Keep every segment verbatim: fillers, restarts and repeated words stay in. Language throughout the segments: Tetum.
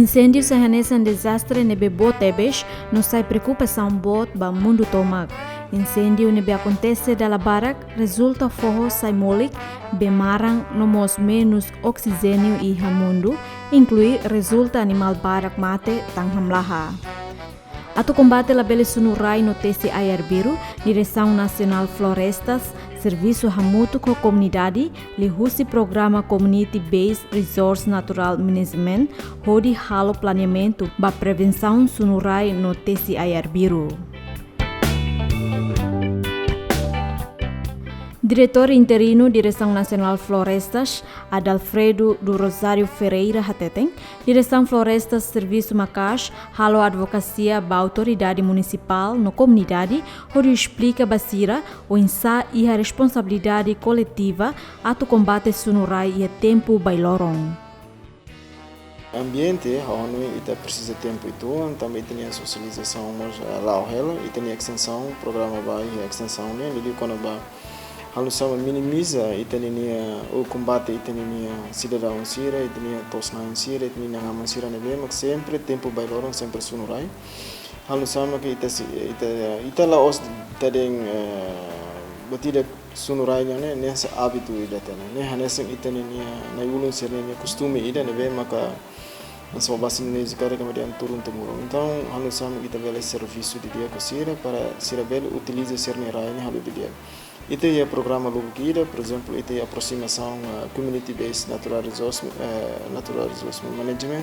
Inséndiu sai hanesan dezastre ne'ebé boot tebes no sai preokupasaun boot ba mundu tomak. Inséndiu ne'ebé akontese dala barak rezulta foho sai molik, bee maran no mós menus oksijéniu iha mundu, inklui rezulta animál barak mate tan hamlaha. Atu kombate labele sunu rai no tesi ai arbiru, Diresaun Nasionál Florestas servisu hamutuk ho komunidade liuhusi programa Community Based Resource Natural Management hodi halo planeamentu ba prevensaun sunu rai no tesi ai arbiru. Diretór interinu Diresaun Nasionál Florestas, Adalfredo do Rosário Ferreira hateten, Diresaun Florestas servisu maka'as halo advokasia ba autoridade munisipál no komunidade hodi esplika ba sira oinsá iha responsabilidade koletiva atu kombate sunu rai iha tempu bailoron. Ambiente, ha'u hanoin ita presiza tempu uitoan, tanba ita-nia sosializasaun mós, eh, la'o hela, ita-nia estensaun, programa ba iha estensaun ne'e, liuliu kona-ba halo sama minimiza ita-ninia, ou kombate ita-ninia sidadaun sira, ita-nia to'os-na'in sira, ita-nia inan-aman sira ne'ebé mak sempre tempu bailoron sempre sunu rai. Halo sama ke ita si, ita, ita la'ós ita dehan, eh, buat ida sunu rai nian ne'e, ne'e hanesan hábitu ida ita ne'e. Ne'e hanesan ita-ninia na'i-ulun sira-nia kostume ida ne'ebé maka hanesan oan-basin Indonézia karik mak dehan turun temurun. Entaun, halo sama ita bele servisu didi'ak ho sira para sira bele utiliza sira-nia rai ne'e halo didi'ak. Ita iha programa lubuk ida, por ezemplu, ita iha aprosimasaun, eh, community based natural resource, eh, natural resource management.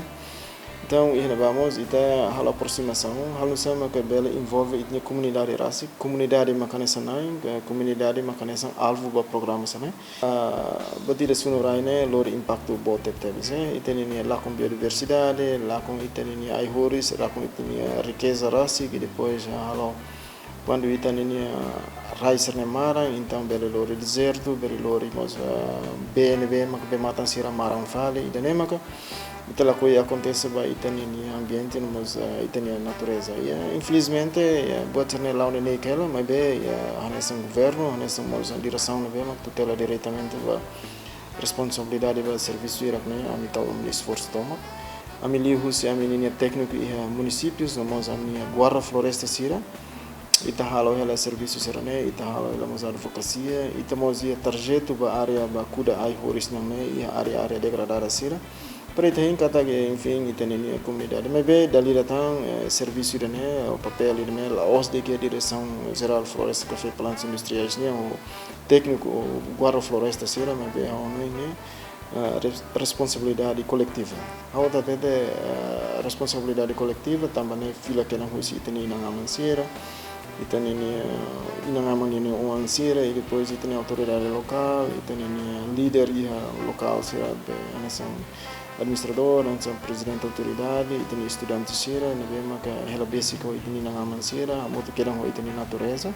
Entaun, iha ne'ebá mós ita halo aprosimasaun, halo sama ke bele envolve ita-nia komunidade rasik, komunidade mak hanesan na'in, eh, komunidade mak hanesan alvu ba programa sira-ne'e. Ah, buat ida sunu rai ne'e lori impaktu boot tebes, eh. Ita-ninia lakon biodiversidade, lakon ita-ninia ai-horis, lakon ita-nia rikeza rasik, i depois, ah, halo kuandu ita-ninia rai sira-ne'e maran, entaun bele lori dezertu, bele lori mós, ah, bee ne'ebé maka bee-matan sira maran fali, ida-ne'e maka ita lakohi akontese ba ita-ninia ambiente no mós, ah, ita-nia natureza. I, ah, infelizmente, ah, buat sira-ne'e la'o neineik hela, maibé, ah, hanesan governu, hanesan mós diresaun ne'ebé mak tutela diretamente ba responsabilidade ba servisu hirak-ne'e, ami tau ami-nia esforsu tomak. Ami liuhusi ami-ninia tékniku iha munisípius, no mós ami-nia guarda floresta sira. Ita halo hela servisu sira-ne'e, ita halo hela mós advokasia, ita mós iha tarjetu ba área ba kuda ai-horis nian ne'e, iha área-área degradada sira. Para ita hein katak, enfim, ita-ninia komunidade. Maibé, dala ida tan, eh, servisu ida-ne'e, ou papél ida-ne'e, la'ós de'it iha Diresaun Jerál Floresta, Kafé i Plantas Industriais nian, ou tékniku, ou guarda floresta sira, maibé, ha'u hanoin ne'e, eh, res-, responsabilidade koletiva. Ha'u hatete, eh, responsabilidade koletiva, tanba ne'e fila kedan husi ita-nia inan-aman sira, ita-ninia, eh, inan-aman ninia oan sira, i depois ita-nia autoridade lokál, ita-ninia, eh, líder iha lokál sira, be, hanesan administradór, hanesan prezidente autoridade, ita-nia estudante sira, ne'ebé maka hela besik ho ita-nia inan-aman sira, hamutuk kedan ho ita-nia natureza.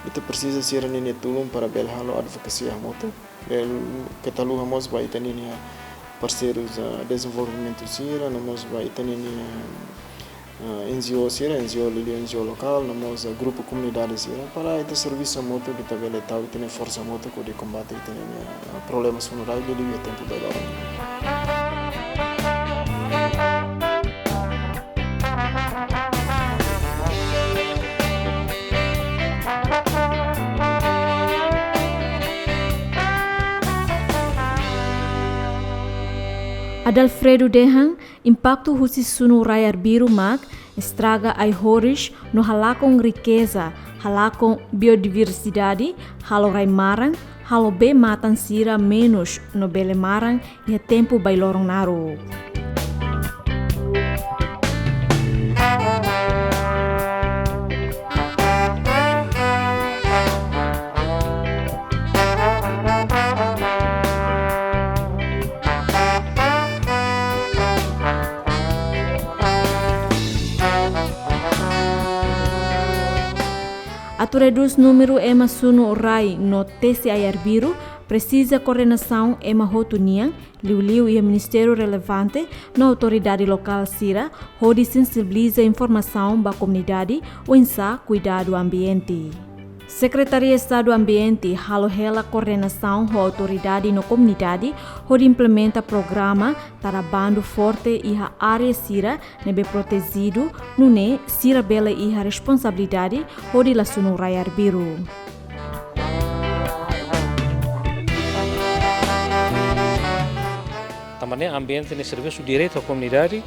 Ita presiza sira-ninia tulun para bele halo advokasia hamutuk. Bele keta haluha mós ba ita-ninia parseirus, ah, dezenvolvimentu sira, no mós ba ita-ninia, ah, N G O sira, N G O liuliu N G O lokál, no mós, ah, grupu komunidade sira, para ita servisu hamutuk, ita bele tau ita-nia forsa hamutuk hodi kombate ita-ninia, ah, problema sunu rai liuliu iha tempu bailoron. Adalfredo dehan, impaktu husi sunu rai arbiru mak estraga ai-horis no halakon rikeza, halakon biodiversidade, halo rai maran, halo bee-matan sira menus no bele maran iha tempu bailoron naruk. Atu redús númeru ema sunu rai no tesi ai arbiru, presiza koordenasaun ema hotu nian, liuliu iha ministériu relevante no autoridade lokál sira, hodi sensibiliza informasaun ba komunidade oinsá kuidadu ambiente. Sekretaria Estadu Ambiente halo hela koordenasaun ho autoridade no komunidade hodi implementa programa tara bandu forte iha área sira ne'ebé protejidu, nune'e sira bele iha responsabilidade hodi la sunu rai arbiru. Tanba ne'e ambiente ne'e servisu diretu ho komunidade,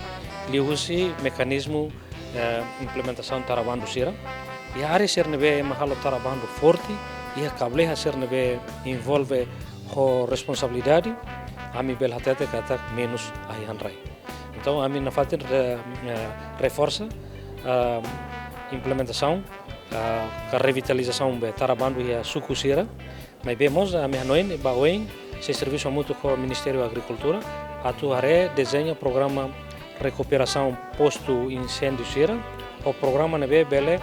liuhusi mekanizmu, eh, implementasaun tara bandu sira. Iha área sira ne'ebé ema halo tara bandu forte, iha kableha sira ne'ebé envolve ho responsabilidade, ami bele hatete katak menus ai-han rai. Entaun, ami nafatin re-, eh, reforsa, ah, implementasaun, ah, ka revitalizasaun be tara bandu iha suku sira. Maibé mós ami hanoin ba oin sei servisu hamutuk ho Ministériu Agrikultura atu haree dezeña programa rekuperasaun postu inséndiu sira, ho programa ne'ebé bele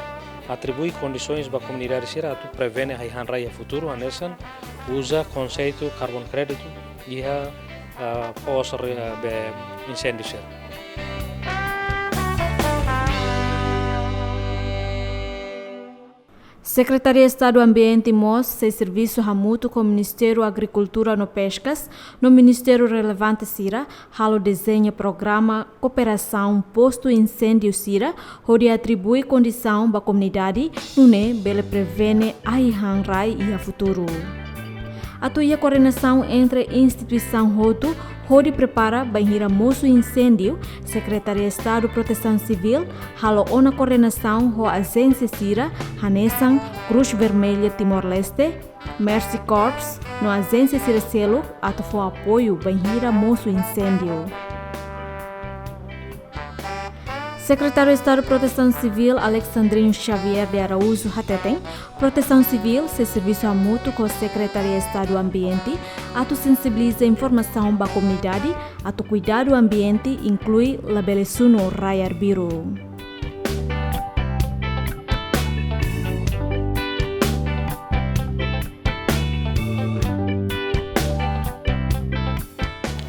atribui kondisoens ba komunidade sira atu prevene ai-han rai iha futuru, hanesan uza konseitu carbon credit iha, ah, pós re-, be inséndiu sira. Sekretaria Estadu Ambiente mós sei servisu hamutuk ho Ministériu Agrikultura no Peskas no ministériu relevante sira halo dezeña programa kooperasaun postu inséndiu sira hodi atribui kondisaun ba komunidade, nune'e bele prevene ai-han rai iha futuru. Atu iha koordenasaun entre instituisaun hotu hodi prepara bainhira mosu inséndiu, Sekretaria Estadu Protesaun Sivíl halo ona koordenasaun ho ajénsia sira hanesan Cruz Vermelha Timor-Leste, Mercy Corps no ajénsia sira seluk atu fó apoiu bainhira mosu inséndiu. Sekretáriu Estadu Protesaun Sivíl Alexandrinho Xavier de Araújo hateten, Protesaun Sivíl sei servisu hamutuk ho Sekretaria Estadu Ambiente atu sensibiliza informasaun ba komunidade atu kuidadu ambiente, inklui labele sunu rai arbiru.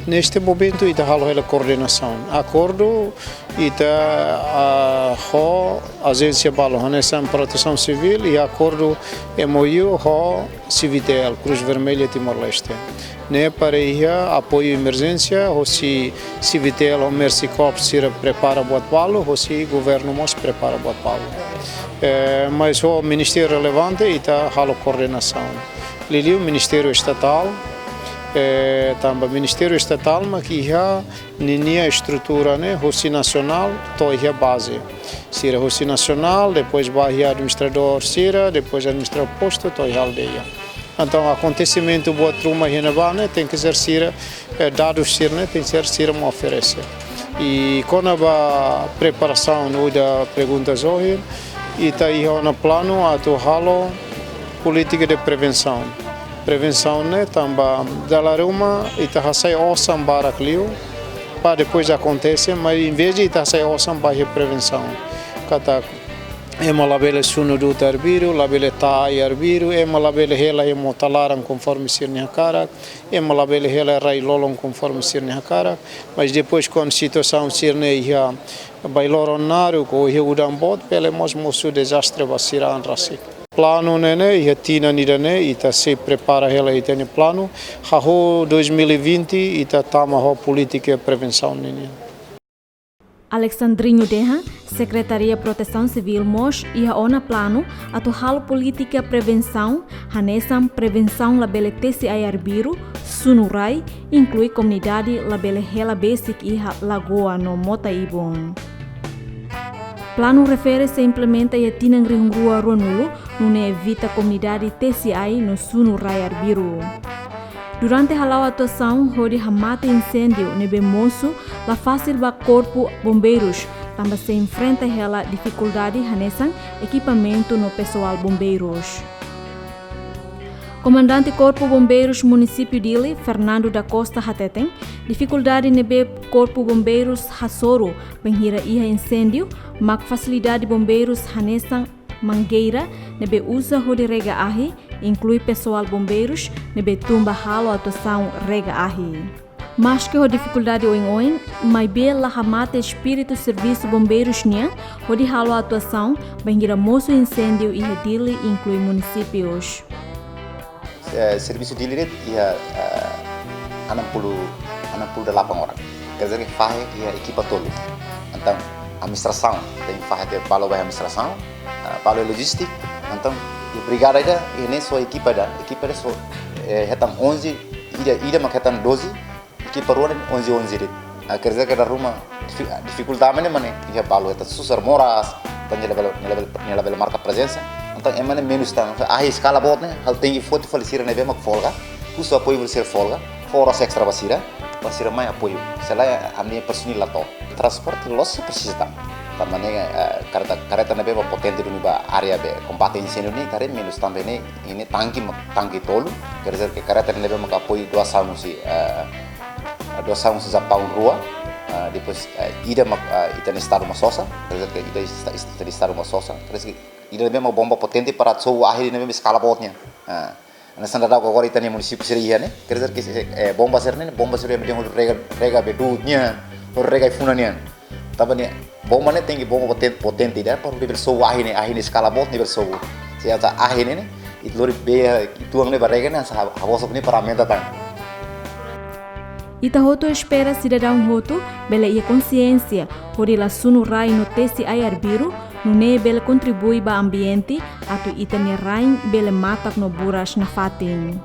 Neste momento, ita halo hela koordenasaun. Akordu ita, ah, ho ajénsia balu, hanesan Protesaun Sivíl, iha akordu M O U ho C V T L, Cruz Vermelha Timor-Leste. Ne'e para iha apoiu emerjénsia, hosi C V T L ho Mercy Corps sira prepara buat balu, hosi governu mós prepara buat balu. Eh, mas ho ministériu relevante, ita halo koordenasaun. Liuliu ministériu estatál, eh, tanba ministériu estatál mak iha ninia estrutura ne'e, hosi nasionál to'o iha baze. Sira hosi nasionál, depois ba iha administradór sira, depois administradór postu, to'o iha aldeia. Entaun, akontesimentu buat ruma iha ne'ebá ne'e, tenke ser sira, eh, dadus sira ne'e, tenke ser sira mak oferese. I kona-ba preparasaun, uida pergunta ohin, ita iha ona planu atu halo polítika de prevensaun. Prevensaun ne'e tanba dala ruma ita hasai osan barak liu, para depois akontese, mas em vez de ita hasai osan ba iha prevensaun. Katak ema labele sunu duta arbiru, labele tau arbiru, ema labele hela iha mota laran konforme sira-nia hakarak, ema labele hela rai-lolon konforme sira-nia hakarak, mas depois kuandu situasaun sira-ne'e iha bailoro naruk ou iha udan boot, bele mós mosu dezastre ba sira an rasik. Planu ne'e ne'e, iha tinan ida-ne'e, ita sei prepara hela ita-nia planu, hahú dois mil e vinte, ita tama ho polítika prevensaun ninian. Alexandrinho dehan, Sekretaria Protesaun Sivíl mós iha ona planu atu halo polítika prevensaun, hanesan prevensaun labele tesi ai arbiru, sunu rai, inklui komunidade labele hela besik iha lagoa no mota ibun. Planu refere sei implementa iha tinan rihun rua ruanulu, nune'e evita komunidade tesi ai no sunu rai arbiru. Durante hala'o atuasaun hodi hamate inséndiu ne'ebé mosu, la fasil ba Korpu Bombeirus, tanba sei enfrenta hela difikuldade hanesan ekipamentu no pesoál bombeirus. Komandante Korpu Bombeirus Munisípiu Dili, Fernando da Costa hateten, difikuldade ne'ebé Korpu Bombeirus hasoru bainhira iha inséndiu, mak fasilidade bombeirus hanesan mangeira ne'ebé uza hodi rega ahi, inklui pesoál bombeirus ne'ebé tun ba halo atuasaun rega ahi. Maske ho difikuldade oioin, maibé la hamate espíritu servisu bombeirus nian hodi halo atuasaun bainhira mosu inséndiu iha Dili, inklui munisípius. Eh, servisu Dili de'it iha, eh, enam puluh, enam puluh delapan orang. Quer dizer que fahe iha ekipa tolu. Entaun, administrasaun, ita fahe tiha balu ba administrasaun, eh, balu lojístika. Entaun, iha brigada ida, iha ne'e só ekipa ida, ekipa ida só, eh, hetan onze, ida, ida mak hetan doze, ekipa rua ne'e onze onze de'it. Ah, quer dizer que dala ruma difi-, difikulta mak ne'e, mak ne'e, iha balu hetan susar moras, entaun nia labele, nia labele, nia labele marka prezensa. Entaun ema ne'e menus tan, ahi eskala boot ne'e, ha'u tenke foti fali sira ne'ebé mak folga, husu apoiu fali sira folga, fó oras extra ba sira, ba sira mai apoiu. Se lae, ami-nia personil la to'o. Transporte loos presiza tan. Tanba ne'e, eh, kareta, kareta ne'ebé mak potente duni ba área be kombate inséndiu ne'e, ita haree menus tanba ne'e, ne'e tanke mak, tanke tolu, quer dizer que kareta ne'ebé mak apoiu doasaun husi, eh, doasaun husi Japaun rua, eh, depois, eh, ida mak, eh, ita-nia estadu mak sosa, quer dizer que ida esta-, esta-, ita-nia estadu mak sosa, quer dizer que ida ne'ebé mak bomba potente para sobu ahi ne'ebé eskala boot nian. Ah, hanesan daudaun agora ita-nia munisípiu sira iha ne'e, quer dizer que, eh, bomba sira ne'e, bomba sira ne'e dehan hodi rega, rega be du'ut nian, hodi rega ai-funan nian. Tanba ne'e, bomba ne'e tenke bomba poten-, potente ida para bele sobu ahi ne'e, ahi ne'e eskala boot ne'e bele sobu. Se ita ahi ne'e, ne'e, ita lori bee, ita tuang ne'e ba rega ne'e, hanesan ha-, habosok ne'e para aumenta tan. Ita hotu espera sidadaun hotu bele iha konsiénsia hodi la sunu rai no tesi ai arbiru, nune'e bele kontribui ba ambiente atu ita-nia rain bele matak no buras nafatin.